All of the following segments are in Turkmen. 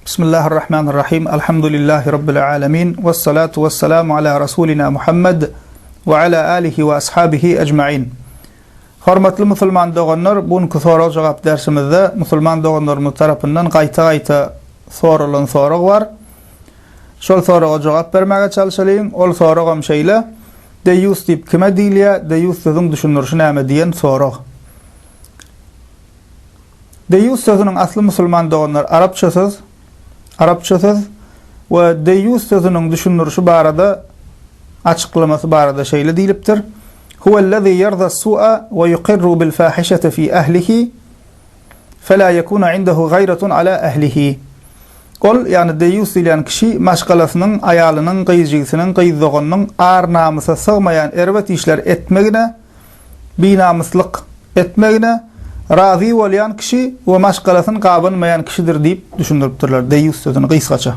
Bismillahirrahmanirrahim. Alhamdulillahi Rabbil alemin. Vessalatu vesselamu ala Rasulina Muhammed we ala alihi we ashabihi ecmain. Hormatly musulman doganlar, bu günki sorag-jogap dersimizde musulman doganlarymyz tarapyndan gaýta-gaýta soralan sorag bar. Şol soraga jogap bermäge çalşalyň. Ol soragam şeýle, Deýýus diýip kime diýilýär? Deýýus sözüň düşündirişi näme diýen sorag. Deýýus sözüniň asly musulman doganlar arapça söz, arapça söz we deýýus sözüniň düşündirişi barada açyklamasy barada şeýle diýlipdir, Huwellezî ýerza s-su'a we ýukirru bil-fâhişeti fî ehlihi felâ yekûne indehu gaýratun alâ ehlihi. Ol, ýagny deýýus diýilýän kişi maşgalasynyň, aýalynyň, gyz jigisiniň, gyz doganynyň ar-namysa sygmaýan erbet işler etmegine, binamyslyk etmegine, razy bolýan kişi we maşgalasyny gabanmaýan kişidir diýip düşündiripdirler deýýus sözüni gysgaça.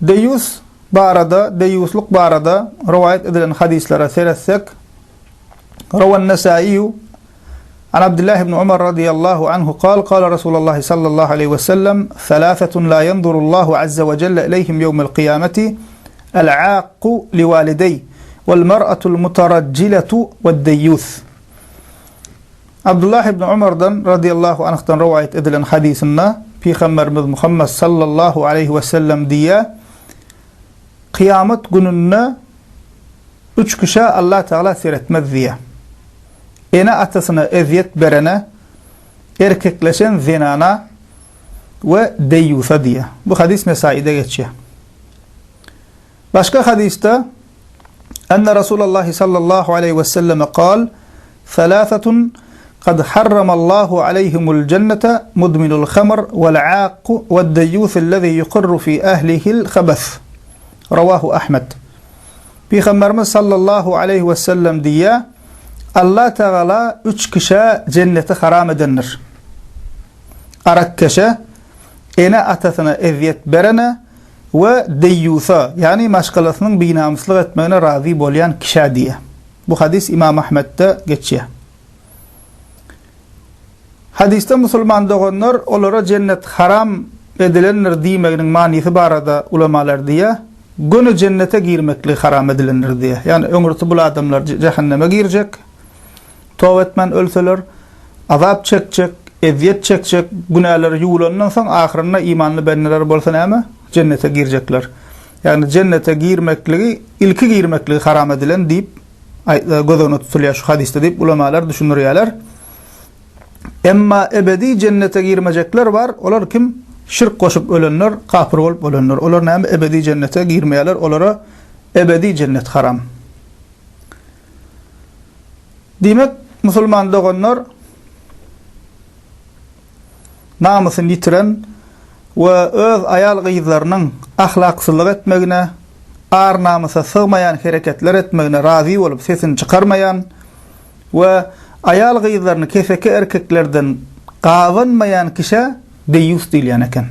Deýýus barada, deýýuslyk barada rowaýat edilen hadyslara seretsek, Rawan Nesaiýu An Abdullah ibn Umar radiyallahu anhu kal, kala Resulullah sallallahu aleyhi ve sellem, Thalathatun la yanzurullahu azze ve celle ileyhim yevmel kıyameti, el-aakku livalidey, vel mer'atul mutaracciletu ve'd-deyyuth. Abdullah ibn Umardan radiyallahu anhdan rowaýat edilen hadysynda Pygamberimiz Muhammed sallallahu aleyhi ve sellem diýýär, Kyýamat gününde üç kişä Allah Tagala seretmez diýýär. Ene-atasyna ezýet berene, erkekleşen zenana we deýýusa diýýär. Bu hadys Nesaide geçýär. Başga hadysda Enne Rasulallahi sallallahu aleýhi we selleme kal, Thalathatun kad harramallahu aleýhimul jennete mudminul hamr wal aakku wed deýýusullezî yuqirru fî ehlihil habes. Rawahu Ahmed. Pygamberimiz sallallahu aleýhi we sellem diýýär, Allah Tagala üç kişä jenneti haram edendir. Arakkeşe, ene-atasyna ezýet berene we deýýusa, ýagny maşgalasynyň binamyslyk etmegine razy bolýan kişä diýýär. Bu hadys Imam Ahmetde geçýär. Hadysda musulman doganlar olara jennet haram edilendir diýmeginiň manysy barada ulamalar diýýär, göni jennete girmekligi haram edilendir diýýär. Ýagny öňürti bul adamlar jähenneme girjek, toba etmän ölseler, azap çekjek, ezýet çekjek, günäleri ýuwulandan soň ahyrynda imanly bendeler bolsa näme? Jennete girjekler. Ýagny jennete girmekligi, ilki girmekligi haram edilen diýip göz öňünde tutulýar şu hadysda diýip ulamalar düşündirýärler. Emma ebedi jennete girmejekler bar, olar kim? Şirk goşup ölenler, kapyr bolup ölenler. Olar näme ebedi jennete girmeýärler, olara ebedi jennet haram. Diýmek, musulman doganlar namysyny ýitiren we öz aýal-gyzlarynyň ahlaksyzlyk etmegine, ar-namysa sygmaýan hereketler etmegine razy bolup sesini çykarmaýan we aýal-gyzlaryny keseki erkeklerden gabanmaýan kişä deýýus diýilýän eken.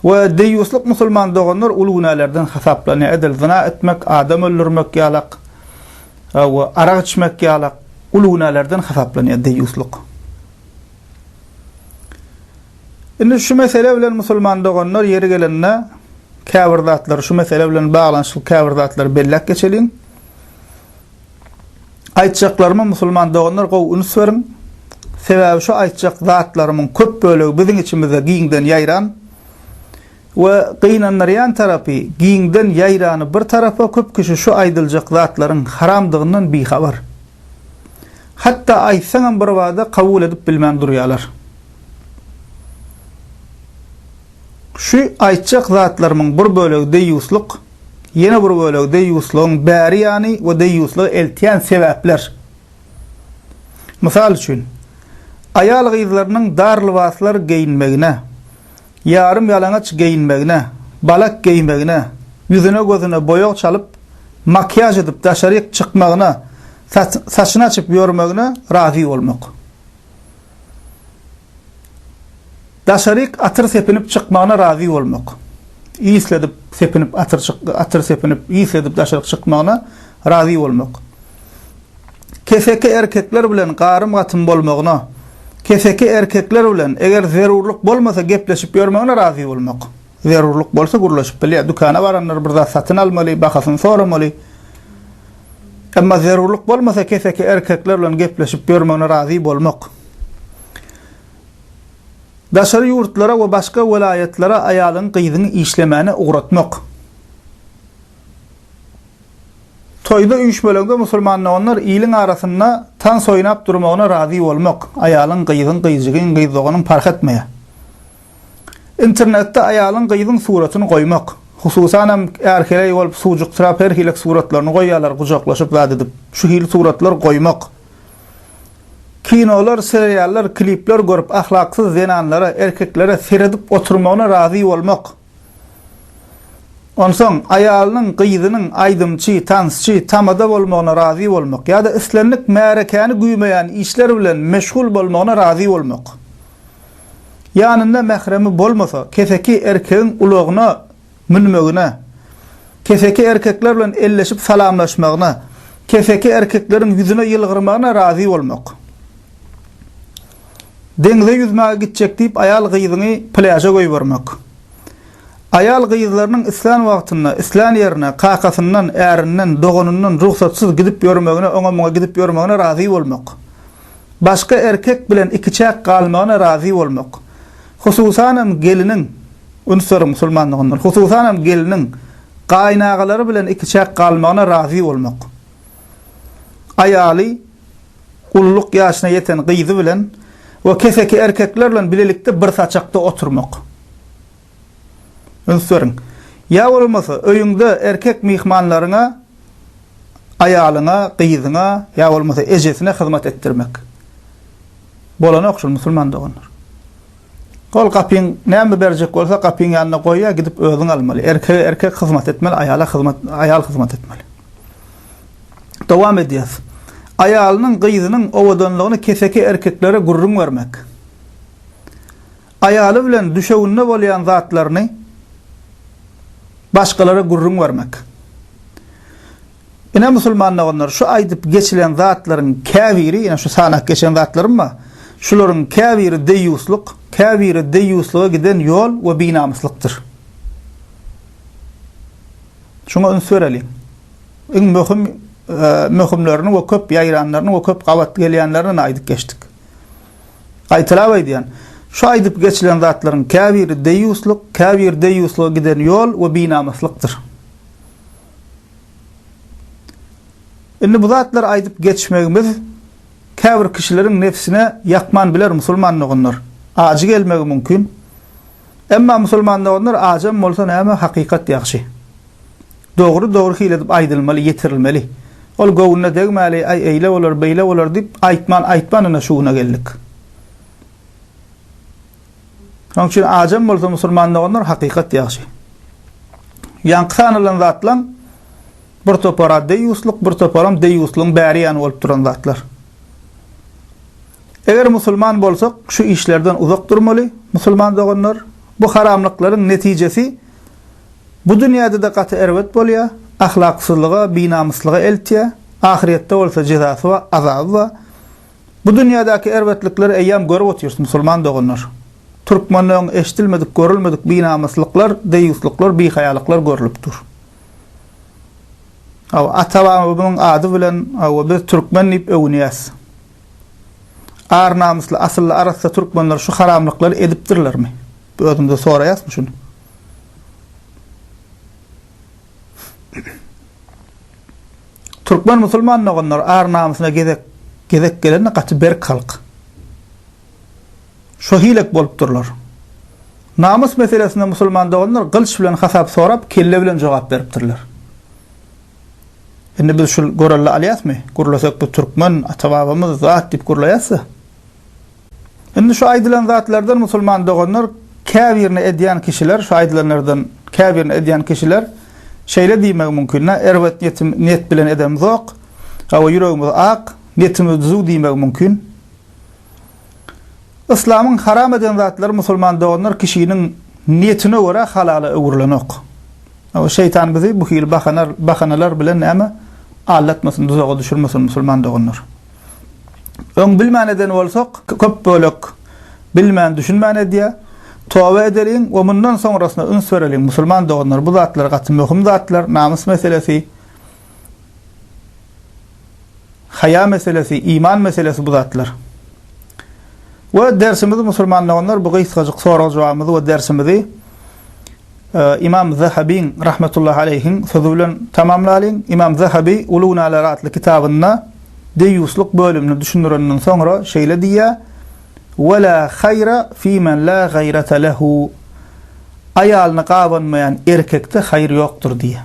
We deýýuslyk musulman doganlar uly günälerden hasaplanýar, edil zyna etmek, adam öldürmek ýalak we arak içmek ýalak uly günälerden hasaplanýar deýýuslyk. Indi şu mesele bilen musulman doganlar ýeri gelende käbir zatlary şu mesele bilen baglanyşykly käbir zatlary belläp geçeliň. Aýtjaklaryma musulman doganlar gowy üns beriň. Sebäbi şu aýtjak zatlarymyň köp bölegi biziň içimizde giňden ýaýran we gynandyrýan tarapy giňden ýaýrany bir tarapa köp kişi şu aýdyljak zatlaryň haramdygyndan bihabar. Hatda aýtsaňam birbada kabul edip bilmän durýarlar. Şu aýtjak zatlarymyň bir bölegi deýýuslyk, ýene bir bölegi deýýuslygyň bäri ýany we deýýuslyga eltýän sebäpler. Mysal üçin, aýal-gyzlarynyň dar lybaslar geýinmegine, ýarym ýalaňaç geýinmegine, balak geýmegine, ýüzüne-gözüne boýag çalyp, makiýaž edip daşaryk çykmagyna, saçyny açyp ýörmegine razy bolmak. Daşaryk atyr sepinip çykmagyna razy bolmak. Isledip sepinip atyr atyr sepinip isledip daşaryk çykmagyna razy bolmak. Keseki erkekler bilen garym-gatym bolmagyna, Keseki erkekler bilen, eger zerurlyk bolmasa gepleşip ýörmegine razy bolmak. Zerurlyk bolsa gürleşip bilýär. Dükana baranlar bir zat satyn almaly, bahasyny soramaly. Emma zerurlyk bolmasa keseki erkekler bilen gepleşip ýörmegine razy bolmak. Daşary ýurtlara we başga welaýatlara aýalyňy, gyzyňy işlemäne ugratmak. Toýda üýşmeleňde musulman doganlar iliň arasynda tans oýnap durmagyna razy bolmak, aýalyň, gyzyň, gyzjygyň, gyz doganyň parh etmeýär. Internetde aýalyň, gyzyň suratyny goýmak. Hususanam är-heleý bolup suwjuksyrap her hilek suratlaryny goýýarlar gujaklaşyp zat edip. Şu hili suratlar goýmak. Kinolar, seriallar, klipler görüp ahlaksyz zenanlara, erkeklere seredip oturmagyna razy bolmak. Onsoň, aýalynyň, gyzynyň aýdymçy, tansçy, tamada bolmagyna razy bolmak ýa-da islendik märekäni güýmeýän işler bilen meşgul bolmagyna razy bolmak. Ýanynda mähremi bolmasa, keseki erkegiň ulagyna münmegine, keseki erkekler bilen elleşip salamlaşmagyna, keseki erkekleriň ýüzüne ýylgyrmagyna razy bolmak. Deňze ýüzmäge gitjek diýip aýal-gyzyňy plýaža goýbermek. Aýal-gyzlarynyň islän wagtynda, islän ýerine kakasyndan, ärinden, doganyndan rugsatsyz gidip ýörmegine, oňa-muňa gidip ýörmegine razy bolmak. Başga erkek bilen ikiçäk galmagyna razy bolmak. Hususanam geliniň, üns beriň musulman doganlar, hususanam geliniň gaýynagalary bilen ikiçäk galmagyna razy bolmak. Aýaly Ululyk ýaşyna ýeten gyzy bilen we keseki erkekler bilen bilelikde bir saçakda oturmak. Üns beriň. Ýa bolmasa, öýüňde erkek myhmanlaryňa, aýalyňa, gyzyňa, ýa bolmasa ejesine hyzmat etdirmek. Bolanok şul musulman doganlar. Ol gapyň näme berjek bolsa gapyň ýanynda goýýar, gidip özüň almaly. Erkege erkek hyzmat etmeli, aýala hyzmat aýal hyzmat etmeli. Dowam edýäs. Aýalynyň, gyzynyň owadanlygyny keseki erkeklere gürrüň bermek. Aýaly bilen düşeginde bolýan zatlaryny başgalara gürrüň bermek. Ine musulman doganlar, şu aýdyp geçilen zatlaryň käbiri, ine şu sanap geçen zatlarym bar. Şularyň käbiri deýýuslyk, käbiri deýýuslyga giden ýol we binamyslykdyr. Şuňa üns bereliň. Iň möhüm möhümlerini we köp ýaýranlaryny we köp gabat gelýänlerini aýdyp geçdik. Gaýtalap aýdýan, şu aýdyp geçilen zatlaryň käbiri deýýuslyk, käbiri deýýuslyga giden ýol we binamyslykdyr. Indi bu zatlary aýdyp geçmegimiz käbir kişileriň nebsine ýakman biler musulman doganlar. Ajy gelmegi mümkin. Emma musulman doganlar ajam bolsa näme hakykat ýagşy. Dogry dogry hili edip aýdylmaly, ýetirilmeli. Ol göwnüne degmäli, aý eýle bolar, beýle bolar diýip aýtman aýtman ine şu güne geldik. Şonuň üçin ajam bolsa musulman doganlar hakykat ýagşy. Ýaňky sanalan zatlaň bir topara deýýuslyk, bir toparam deýýuslygyň bäri ýany bolup duran zatlar. Eger musulman bolsak, şu işlerden uzak durmaly, musulman doganlar. Bu haramlyklaryň netijesi bu dünýäde-de gaty erbet bolýar, ahlaksyzlyga, binamyslyga eltýär, ahyrýetde bolsa jezasy bar, azaby bar. Bu dünýädäki erbetlikleri eýýäm görüp otyrys, musulman doganlar. Türkmende öň eşdilmedik, görülmedik binamyslyklar, deýýuslyklar, bihaýalyklar görlüp dur. Hawa, ata-babamyzyň ady bilen, hawa, biz türkmen diýip öwünýäs. Ar-namysly, asylly, arassa türkmenler şu haramlyklary edipdirlermi? Özümize soraýasmy şuny? Türkmen musulman doganlar ar-namysyna gezek gezek gelende gaty berk halk. Şo hilek bolup durlar. Namys meselesinde musulman doganlar gylç bilen hasap sorap, kelle bilen jogap beripdirler. Indi biz şul görelde alýasmy? Gürlesek bu türkmen, ata-babamyz zat diýip gürleýäs-de. Indi şu aýdylan zatlardan musulman doganlar käbirini edýän kişiler, şu aýdylanlardan käbirini edýän kişiler şeýle diýmegi mümkin, erbet niýetim, niýet bilen edemzok, hawa ýüregimiz ak, niýetimiz düzüw diýmegi mümkin. Yslamyň haram eden zatlary musulman doganlar kişiniň niýetine görä halala öwrülenok. Hawa şeýtan bizi bu hili bahanar, bahanalar bilen näme aldatmasyn, duzaga düşürmesin musulman doganlar. Öň bilmän eden bolsak, köp bölek bilmän, düşünmän edýär. Toba edeliň we mundan soňrasyna üns bereliň, musulman doganlar, bu zatlar gaty möhüm zatlar, namys meselesi, haýa meselesi, iman meselesi bu zatlar. We dersimizi musulman doganlar bu gysgajyk sorag-jogabymyzy we dersimizi Imam Zahabiň rahmetullahi aleýhiň sözi bilen tamamlalyň. Imam Zahabi Uly günäler atly kitabynda deýýuslyk bölümini düşündirenden soňra şeýle diýýär, Ve la haýra fi men la gaýrata lehu. Aýalyny gabanmaýan erkekde haýyr ýokdur diýýär.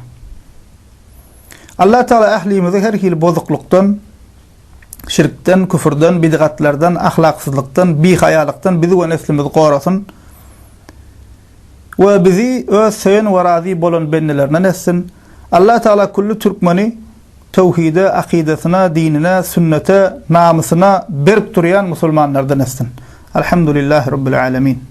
Allah Taala ählimizi her hili bozuklykdan, şirkden, küfürden, bidgatlardan, ahlaksyzlykdan, bihaýalykdan bizi we neslimizi gorasyn. We bizi öz söýen we razy bolan bendelerinden etsin. Allah Tagala külli türkmeni töwhide, akydasyna, dinine, sünnete, namysyna berk durýan musulmanlardan etsin. Alhamdulillahi Rabbil Alemin.